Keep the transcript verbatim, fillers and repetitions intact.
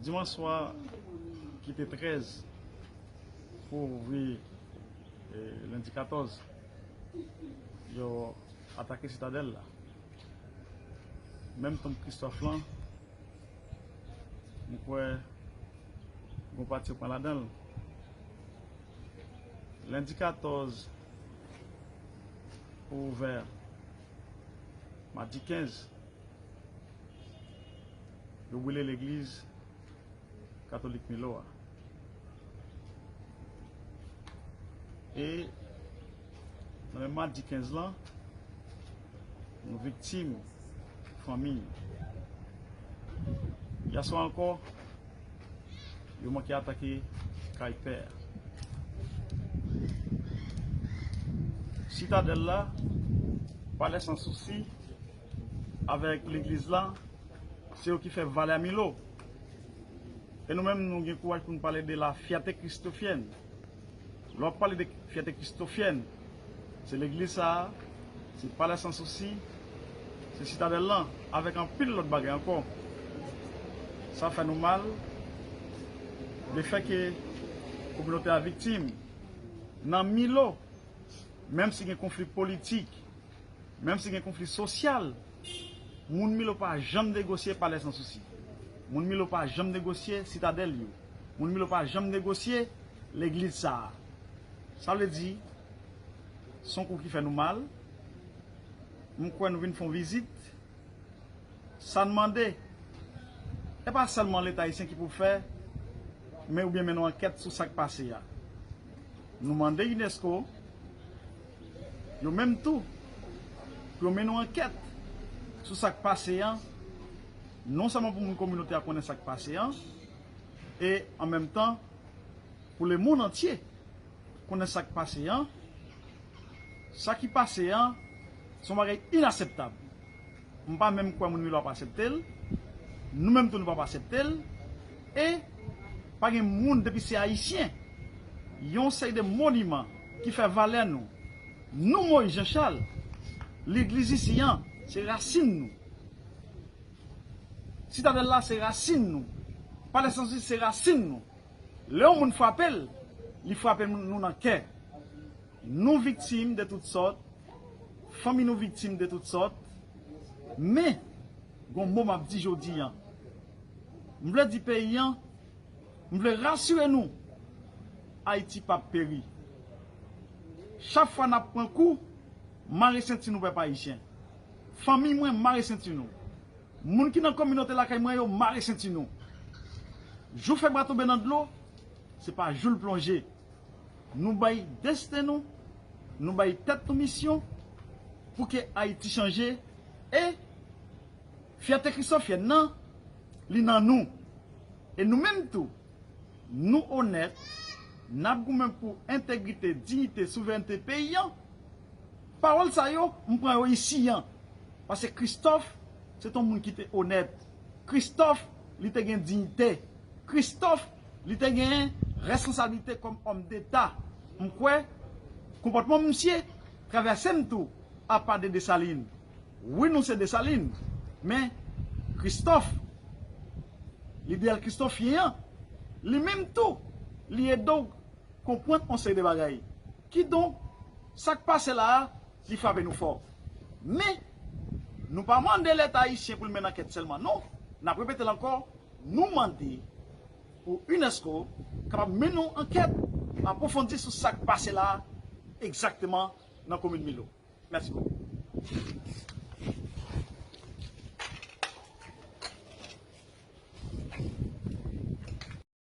Dimanch swa ki te trèz pou ouvri, eh, lendi katòz, yo atake Sitadèl la. Menm tonm Kristòf lan, m kwè gon pati yo pran ladan l. Lendi katòz pou ouvè, madi kenz, yo brile legliz katolik Milo a. E nan menm madi kenz lan, yon viktim fanmi. Yèswa ankò, yo manke atake kay pè a. Sitadèl la, Palè Sansousi, avèk legliz la, se yo ki fè valè Milo. E nou menm, nou gen kouraj pou nou pale de la fierté christophienne. Lè w ap pale de fierté christophienne, se legliz sa a, se Palè Sansousi, se Sitadèl lan, avèk anpil lòt bagay ankò. Sa fè nou mal, lefètke kominote a viktim. Nan Milo, menm si gen konfli politik, menm si gen konfli sosyal, moun Milo pa janm negosye Palè Sansousi. Moun Milo pa janm negosye Sitadèl yo. Moun Milo pa janm negosye legliz sa a. Sa vle di, se yon kou ki fè nou mal. M kwè nou vin fè yon vizit. Sa n mande, e pa sèlman Leta ayisyen ki pou fè, men oubyen mennen yon ankèt sou sa k pase a. Nou mande unesco, yo menm tou, pou yo mennen yon ankèt sou sa k pase a, non sèlman pou moun kominote a konnen sa k pase a, e an menm tan, pou lemonn antye konnen sa k pase a. Sa ki pase a, se yon bagay inaseptab. M pa menm kwè moun Milo ap asepte l. Nou menm tou, nou p ap asepte l. E pa gen moun, depi se ayisyen, yon seri de moniman ki fè valè nou. Nou, Moyiz Janchal, legliz isi an, se rasin nou. Sitadèl la, se rasin nou. Palè Sansousi, se rasin nou. Lè yon moun frape l, li frape nou nan kè. Nou viktim de tout sòt, fanmi nou viktim de tout sòt, men, gon mo m ap di jodi a. M vle di peyi a, m vle rasire nou, Ayiti p ap peri. Chak fwa n ap pran kou, mare senti nou, pèp ayisyen. Fanmi mwen, mare senti nou. Moun ki nan kominote lakay mwen yo, mare senti nou. Jou fèb la tonbe nan dlo, se pa jou l plonje. Nou bay desten nou, nou bay tèt nou misyon pou ke Ayiti chanje. E fyète kristofyèn nan, li nan nou. E nou menm tou, nou onèt, n ap goumen pou entegrite, diyite, souverènte peyi a. Pawòl sa yo, m pran yo isi a. Paske Kristòf, se t on moun ki te onèt. Kristòf, li te gen diyite. Kristòf, li te gen responsablite kòm òm deta. M kwè, konpòtman misye travèse m tou, apa de Desalin. Wi, nou se Desalin, men Kristòf, lideyal kristofyen an, li menm tou, li ede w konprann yon seri de bagay. Kidonk, sa k pase la a, li frape nou fò. Men, nou pa mande Leta ayisyen pou l mennen ankèt sèlman, non. N ap repete l ankò, nou mande pou unesco kapab mennen yon ankèt apwofondi sou sa k pase la a, egzakteman nan komin Milo. Mèsi bokou.